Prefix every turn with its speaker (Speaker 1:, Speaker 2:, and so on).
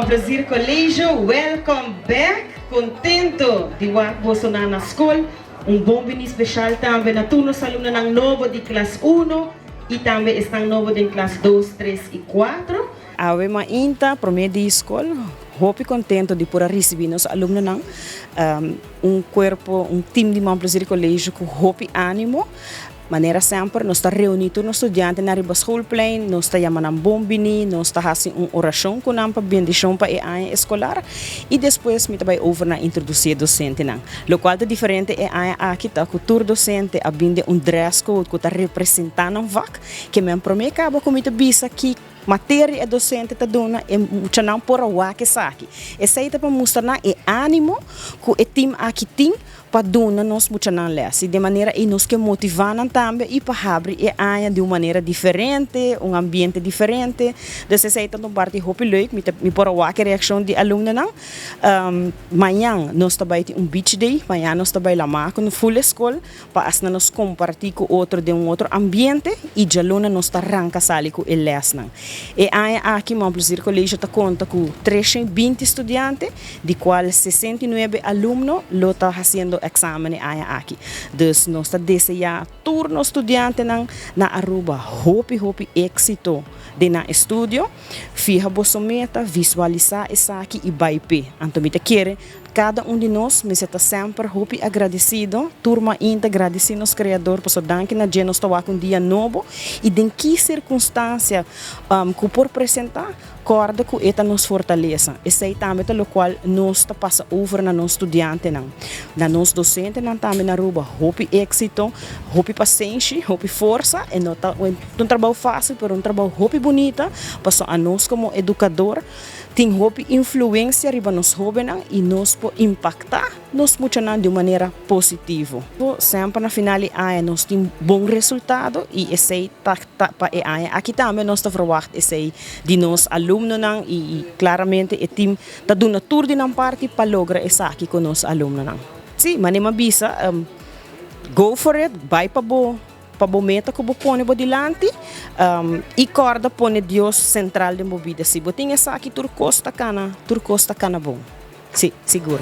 Speaker 1: Plezier College, welcome back. Contento di wak boso na school. Un bon bini special tambe na tur nos alumnonan nobo di klas 1 y tambe esnan nobo di klas 2, 3 y 4.
Speaker 2: Awe mainta, prome dia di scol, hopi contento di por ricibi nos alumnonan, un cuerpo, un team di Mon Plaisir College cu hopi animo. Manera semper, nos ta reuni tur studiantenan riba schoolplein, nos ta yama nan bon bini, nos ta haci un oracion cu nan pa bendicion pa e aña escolar y despues mi ta bay over na introduci docentenan. Lo cual ta diferente e aña aki ta cu tur docente a bin den un dress code cu ta representa nan vak, kiermen prome caba cu mi ta bisa ki materia e docente ta duna e muchanan por a wak esaki. Esey ta pa mustra nan e animo cu e team aki tin pa duna nos muchanan les. Y di manera ey nos kier motiva nan tambe y pa habri e aña di un manera diferente, un ambiente diferente. Dus esey ta un parti hopi leuk, mi por a wak e reaccion di alumnonan. Mañan nos ta bay tin un beach day, mañan nos ta bay lama cu full school, pa asina nos comparti cu otro den un otro ambiente y dialuna nos ta ranca sali cu e lesnan. E aña aki Mon Plaisir College ta conta cu 320 studiante, di cual 69 alumno lo ta haciendo examen e aña aki. Dus nos ta desea tur nos studiantenan na Aruba hopi hopi exito den nan estudio. Fiha bo meta, visualisa esaki y bay p'e. Anto mi ta kere cada un di nos mester ta semper hopi agradecido, tur mainta gradici nos Creador, paso danki na dje nos ta wak un dia nobo y den ki circunstancia cu por presenta, corda cu e ta nos fortalesa. Esey tambe ta locual nos ta pasa over na nos studiantenan. Na nos docentenan tambe na Aruba, hopi exito, hopi pasenshi, hopi forsa, y no ta un trabou facil, pero un trabou hopi bunita, paso anos como educador tin hopi influencia riba nos hobennan y nos por impacta nos muchanan di un manera positivo. Semper na final di aña nos tin bon resultado y esey ta pa e aña aki tambe nos ta verwacht esey di nos alumnonan y claramente e team ta duna tur di nan parti pa logra esaki cu nos alumnonan. Si, manera mi a bisa, go for it, bay pa bo meta cu bo pone bo dilanti y corda pone Dios central den bo bida. Si bo tin esaki, tur cos ta cana, tur cos ta cana bon. Si, sigur.